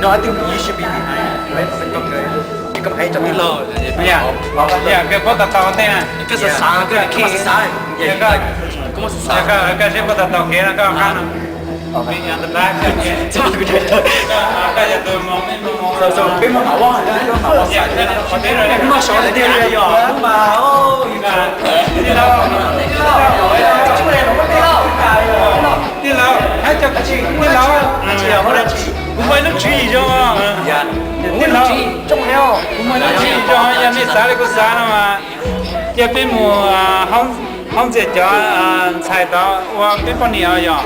No, I think you should be behind, right? Okay. Koj hais rau tij laug. Yog koj puas tau tau tej na? Koj xav, koj xav, koj xav, koj seb puas tau tau kev no, koj qab no. Koj yog tus mus, peb mus, peb mus, peb mus, tij laug, tij laug, tij laug, kuv muaj ib lub tswv yim zoo, tij laug, kuv muaj ib lub tswv yim zoo, yog nej xav li kuv xav no mas cia peb mus hauv ntxias cov ntxhais tod ua peb poj niam os yog.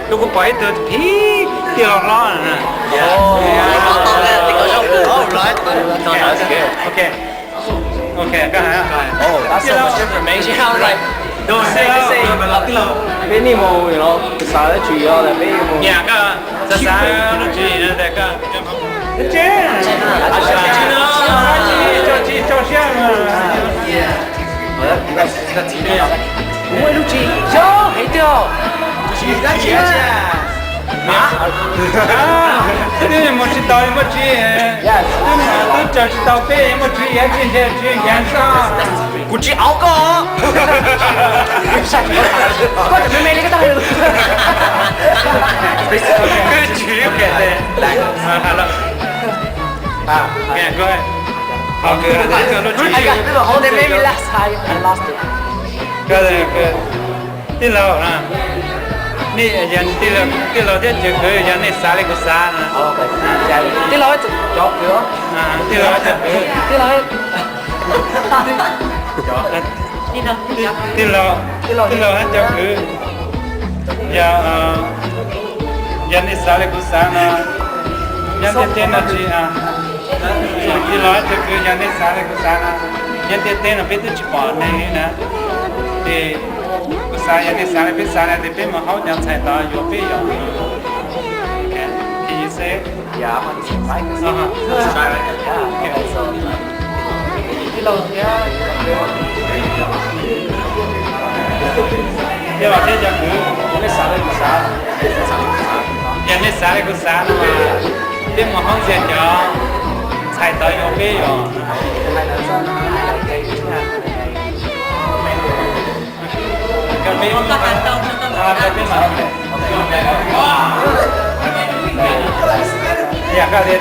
Rau kuv pom ib tug phim tij laug hlob. Ok, ok, koj hais. Tij laug, peb nim mus los kuv xav dab tsi os, peb mus. Nyam, koj xav xav lub tswv yim no tias koj, tsis tso siab. Kuv muaj ib lub tswv yim zoo heev tiag. Twb mus tsis tau muaj tswv, twb raws tsis tau peb muaj tswv yim, tsis ntshe tswv yim ncav xwb. Kuv tsis au koj. Koj cov me me li koj tag. Koj tswv yim, ok, tij laug, nej, tij laug thiab cov kwv yog nej xav li kuv xav no. Tij laug, tij laug, tij laug, tij laug thiab cov kwv, yog, yog nej xav li kuv xav no, nyob ntiaj teb no tsis, tij laug thiab cov kwv, yog nej xav li kuv xav no, nyob ntiaj teb no peb twb tsis pom neeg li na. Ces kuv xav yog nej xav li peb xav no ces peb mus hauv cov ntxhais tod yuav peb yom. Can you say it? Yeah, I'm on the same mic. Tij laug thiab cov kwv, yog nej xav li kuv xav, yog nej xav li kuv xav no mas peb mus hauv ntxias cov ntxhais tod yuav peb yom. Yog koj tias,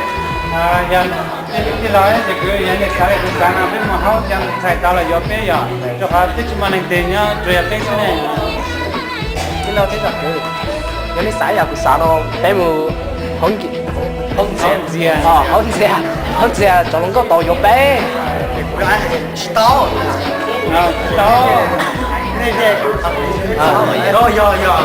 tij laug thiab cov kwv, yog nej xav li kuv xav no peb mus hauv cov ntxhais tod los yuav peb yom, rau qhov twb tsis muaj neeg twg nyob, tsuas yog peb xwb ne. Tij laug thiab cov kwv, yog nej xav yam kuv xav no peb mus hauv ntxias, hauv ntxias, hauv ntxias cov hluas nkauj tod yuav peb. Tsis tau. Tsis tau. Yog, yog, yog.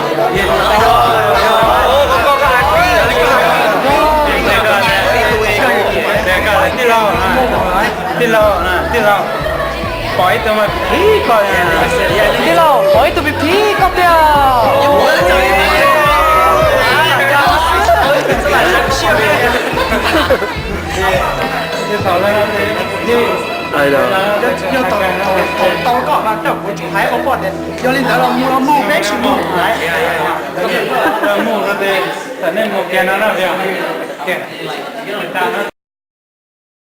Tij laug, tij laug, tij laug, pom ib tug mas phim koj, tij laug, pom ib tug phim phim koj tiag. Yog thaum tau koj mas kuv tsis hais ua poj tias yog li ntawd los mus los mus, peb tsis mus lawm. Mus no ces thaum nej mus kiag no na.